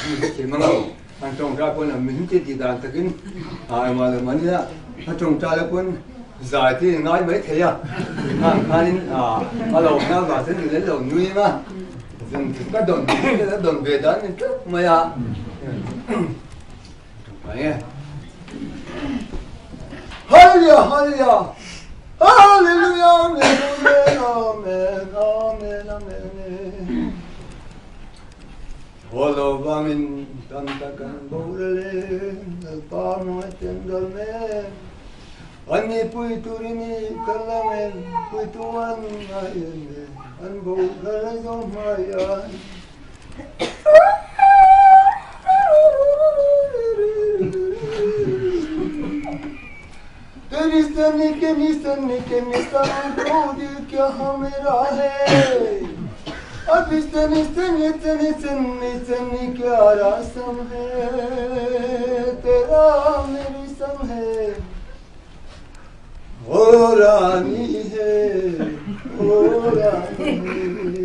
An tawngtai pawn an min ti tih dan takin engmah lo mah nia a tawngtai la pawn zai te in ngai mai thei a khang khanin a lo hna vang chuan in lo nui ang a ka dawn ka dawn ve dan ni tlat mai a tawngtai nge Hallelujah Hallelujah Hallelujah Amen Amen Amen Amen Holo vangin tam tak an boral e, Lalpa hmangaih ten dal mek. An ni pui turin i kal ang em, puitu an ngai em e, an boral a zo hmai an. Teri sani ke nisani ke nisan ko dil kya hamera hai Abhi sani sani sani sani sani kya rasam hai Tera meri sam hai O rani hai O rani hai